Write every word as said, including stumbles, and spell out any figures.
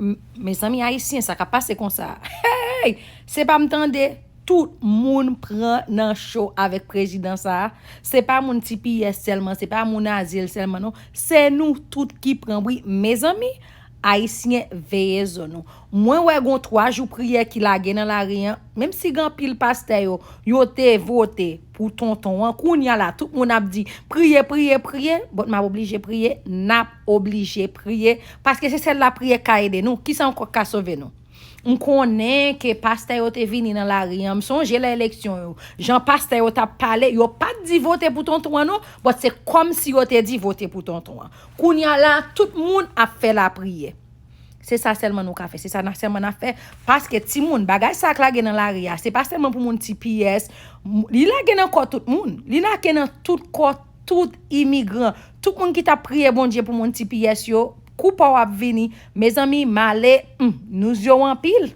M- Mezanmi ayisyen, sa k ap pase konsa? Hey! Se pa m tande, tout moun pran nan cho avèk prezidan sa a. Se pa moun T P S sèlman, se pa moun azil sèlman non. Se nou tout ki pran wi. Mezanmi, ayisyen, veye zo nou. Mwen wè gon twa jou priyè ki lage nan lari an. Menm si gen anpil pastè yo, yo te vote pou tonton an, kounye a la tout moun ap di priye, priye, priye. But m ap oblije priye, n ap oblije priye. Paske se sèl lapriyè k ka ede nou. Kisa ankò k ka sove nou? M konnen ke pastè yo te vini nan lari an. M sonje lè eleksyon yo. Jan pastè yo t ap pale, yo pa t di vote pou tonton an non, but se kòmsi yo te di vote pou tonton an. Kounye a la, tout moun ap fè lapriyè. Se sa sèlman nou ka fè. Se sa sèlman n ap fè. Paske timoun, bagay sa k lage nan lari a, se pa sèlman pou moun T P S. Li lage nan kò tout moun. Li lage nan tout kò tout imigran. Tout moun ki t ap priye Bondye pou moun T P S yo, kou pa w ap vini. Mezanmi, m ale, hmm, nou yo anpil.